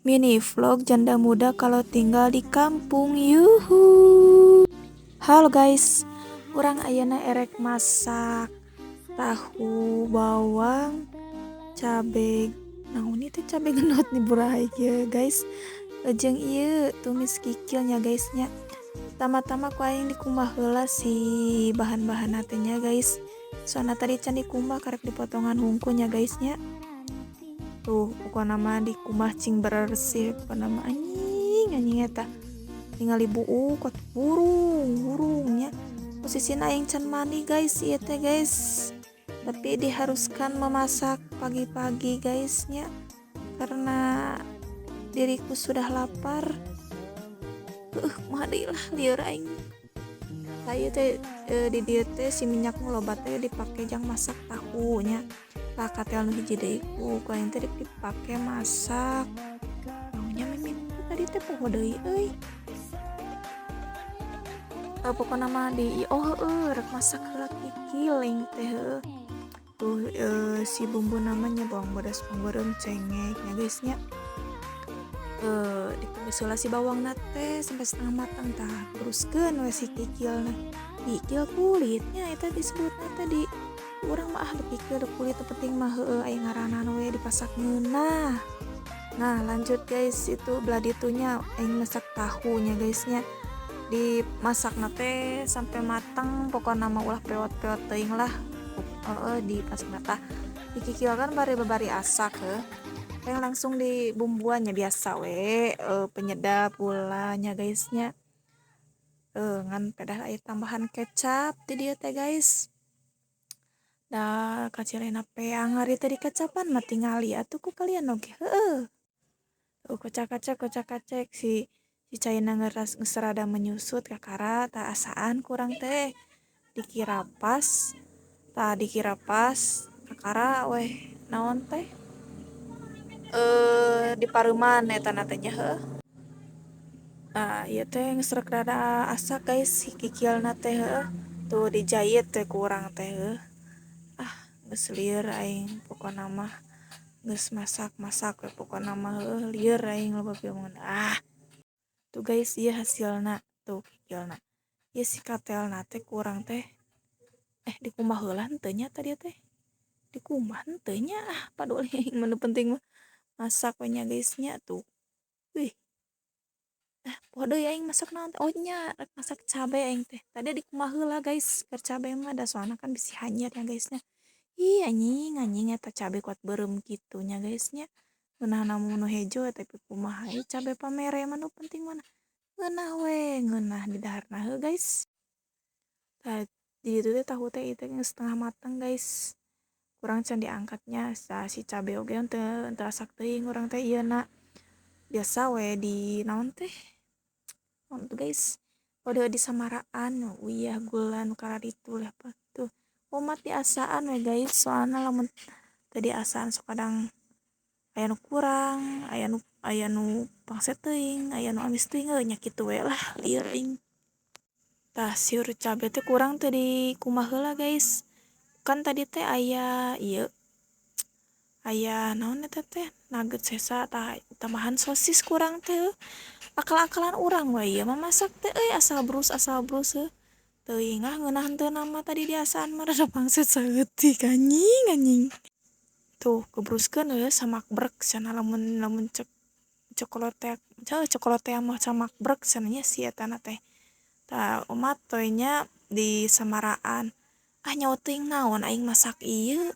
Mini vlog janda muda kalau tinggal di kampung, yuhu. Halo guys, urang ayeuna erek masak tahu bawang cabe, naon ieu teh, cabe gendot nih burahay kieu, guys. Jeung ieu tumis kikil nya, guys, nya. Pertama-tama ku aing dikumbah heula si bahan-bahanna teh nya, guys, soalna tadi can dikumbah, karek dipotongan hungkul nya, guys, nya. Tuh, pokona mah dikumbah cing bersih pokona mah. Anjing anjing, eta ningali buuk atuh burung burung nya. Posisina aing can mandi, guys, ieu teh, guys, tapi diharuskan memasak pagi-pagi, guys, nya, karena diriku sudah lapar. Kumaha deui lah, lieur aing. Tah, ieu teh di dieu teh si minyak nu loba teh dipake jang masak tahu nya. Tah, katel nu hiji deui ku aing teh dipake masak naon nya, mimiti tadi teh poho deui euy. Pokona mah di, oh heueuh, rek masak heula kikil aing teh, heueuh. Tuh, si bumbu namanya bawang bodas, bawang beureum, cengek nya, guys, nya. Ditumis heula si bawangna teh sampai setengah matang. Tah, teruskeun we si kikilna. Kikil kulitnya eta disebutna teh di urang mah. Ah, kikil kulit teu penting mah, heueuh, aya ngaranna we dipasak ngeunah. Nah, lanjut, guys, itu belah ditunya aing masak tahunya, guys, nya. Dimasakna teh sampai matang, pokona mah ulah pewot-pewot teuing lah, heeh, dipasakna. Tah, dikikil kan bari babari asak, heuh. Yang langsung dibumbuan nya, biasa we, penyedap, gula nya, guys, nya. Ngan pedah aya tambahan kecap di dieu teh, guys. Da kacilena peang ari teh dikecapan mah, tingali atuh ku kalian oge, heueuh. Kocak-kacek kocak-kacek, si si caina geus rada menyusut kakara. Tah, asaan kurang teh dikira pas. Tah, dikira pas kakara weh, naon teh, dipareuman eta na teh nya, heueuh. Nah, ieu teh geus rek rada asak, guys, si kikilna teh, heueuh. Tuh, dijait teh ku urang teh, heueuh. Ah, geus lieur aing pokona mah, geus masak-masak we pokona mah, heueuh, lieur aing loba piomongan. Ah, tuh guys, ieu hasilna tuh kikilna. Ieu si katelna teh ku urang teh dikumbah heula henteu nya tadi teh, dikumbah henteu nya? Ah, paduli aing mah, nu penting mah masak we nya, guys, nya. Tuh, wih, ah, poho deui aing masak naon teh. Oh nya, rek masak cabe aing teh tadi. Dikumbah heula, guys, keur cabe mah, da soalna kan bisi hanyir ya, guys, nya. Ih, anjing anjing, eta cabe kuat beureum kitu nya, guys, nya. Ngeunahna nu hejo, tapi kumaha ieu cabe pamere mah, nu penting mah ngeunah we, ngeunah di daharna, heuh, guys. Tah, di ditu teh tahu teh ieu teh geus setengah matang, guys, kurang can diangkatnya. Tah, si cabe oge teu asak teuing urang teh ieuna, biasa we di naon teh, naon tuh, guys, oh, di samaraan, uyah, gula nu kararitu lah tuh. Omat diasaan we, guys, soalna lamun teu diasaan sok kadang aya nu kurang, aya nu pangse teuing, aya nu amis teuing, heuh nya, kitu we lah, lieur aing. Tah, siur cabe teh kurang teu dikumbah heula, guys. Kan tadi teh aya ieu, aya naon eta teh, nugget sesa. Tah, tambahan sosis kurang teh. Akal-akalan urang we ieu mah masak teh euy, asal brus asal brus, heuh. Teuing lah ngeunah henteu mah, tadi diasaan mah rada pangset saeutik. Anjing anjing, tuh gebruskeun we samakbrek cenah, lamun lamun cek cokolot teh, cokolot teh mah samakbrek cenah nya si etana teh. Tah, omat we nya di samaraan. Ah, nyaho teuing naon aing masak ieu,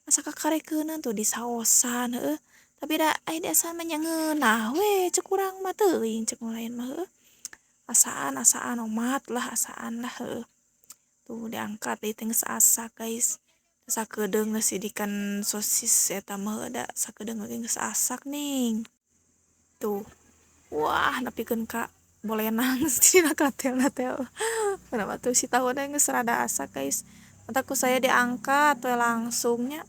asa kakarekeuneun tuh disaosan, heueuh. Tapi da aya diasaan mah nya ngeunah we cek urang mah, teuing cek nu lain mah, heueuh. Asaan asaan omat lah, asaan lah, heueuh. Tuh, diangkat deui teh geus asak, guys. Sakedeung geus sidikan sosis eta mah, da sakedeung oge geus asak ning. Tuh, wah, nepikeun ka bolenang dina katelna teh. Kenapa tuh si tahuna geus rada asak, guys. Matak ku saya diangkat we langsung nya.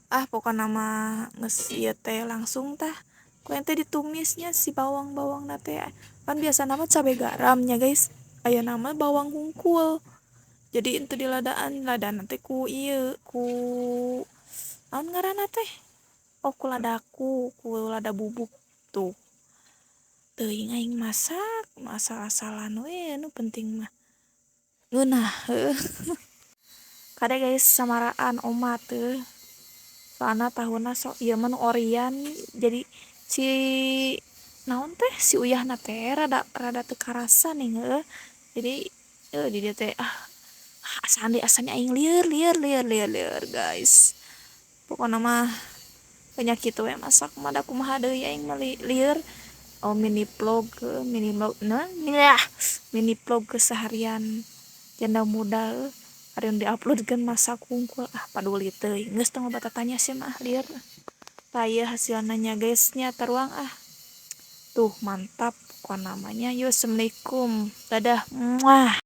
Ah, pokona mah geus ieu teh langsung tah ku teh ditumisnya si bawang-bawangna teh. Kan biasana mah cabe garam nya, guys, ayeuna mah bawang hungkul, jadi henteu diladaan. Ladaan teh ku ieu, ku naon ngaranna teh. Oh, ku ladaku, ku lada bubuk tuh. Teuing aing masak, asal-asalan we, nu penting mah ngeunah heuh. Kade guys, samaraan omat teuh. Soalna tahuna sok ieu mah nu orian, jadi si naon teh, si uyahna teh rada rada teu karasa nih heuh. Jadi di dieu teh ah, asaan deui, asaan aing lieur lieur lieur lieur lieur, guys. Pokona mah nya kitu we masak mah, da kumaha deui, aing mah lieur. Oh, mini vlog, mini vlog naon ya, mini vlog keseharian janda muda heuh. Ari nu diuploadkeun masak hungkul, ah, paduli teuing, geus tong loba tatanya sia mah, lieur. Tah, ieu hasilna nya, guys, nya, taruang ah. Tuh, mantap pokona mah nya. Yuk, assalamualaikum, dadah, muah.